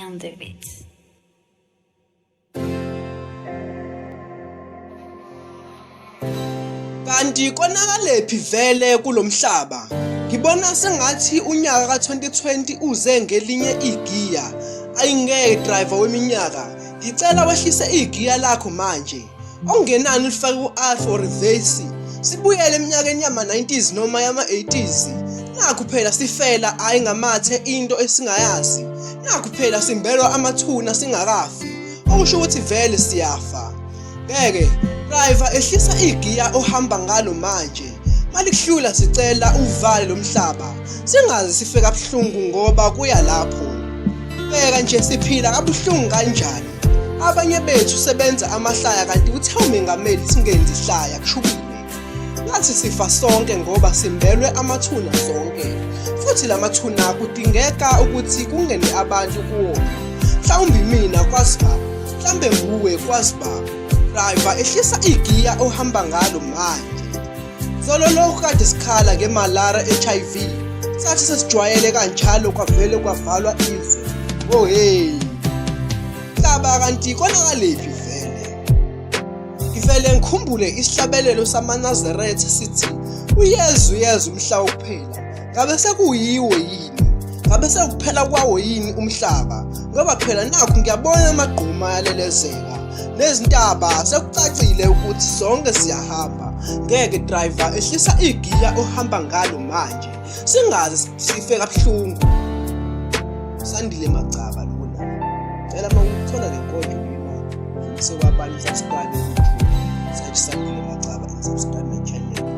on the beats. Kanti konakalephi vele kulomhlaba? Ngibona sengathi unyaka ka-2020 uze ngelinye igiya. Ayingeke driver weminyaka, ngicela wehlise igiya lakho manje. Okungenani ulifake ku-R for reverse. Sibuyele eminyakeni yama-90s noma yama-80s. Nakhu phela sifela hhayi ngamathe into esingayazi. Nakhu phela simbelwa amathuna singakafi. Okusho ukuthi vele siyafa. Ngeke driver ehlisa igiya ohamba ngalo manje. Malikuhlula sicela uvale lo mhlaba. Singaze sife kabuhlungu ngoba kuya lapho. Bheka nje siphila kabuhlungu kanjani. Abanye bethu sebenza amahlaya kanti uthe umengameli singenzi ihlaya kushubile. Ngathi sifa sonke ngoba simbelwe amathuna sonke. Futhi lamathuna kudingeka ukuthi kungene abantu kuwona. Mhlawumbe mina kwazi ba, mhlambe nguwe kwazi ba. Driver ehlisa igiya ohamba ngalo manje. Solo lokhu kade sikhala ngemalara HIV. Sathi sesijwayele kanjalo kwavele kwavalwa izwe. Oh hey. Hlaba kanti konakalephi vele? Ngivele ngikhumbule isihlabelelo samaNazaretha sithi uyeza uyeza umhla wokuphela. Ngabe sekuyiwo yini? Ngabe sekuphela kwawo yini umhlaba? Ngoba phela nakhu ngiyabona amagquma ayalelezeka. Nezintaba sekucacile ukuthi sonke siyahamba. Ngeke driver ehlisa igiya ohamba ngalo manje. Singaze sife kabuhlungu. Sandile Magcaba lona. Cela uma uthola le nkondlo lena sekwabanye subscribe ku-YouTube. Search Sandile Magcaba and subscribe my channel.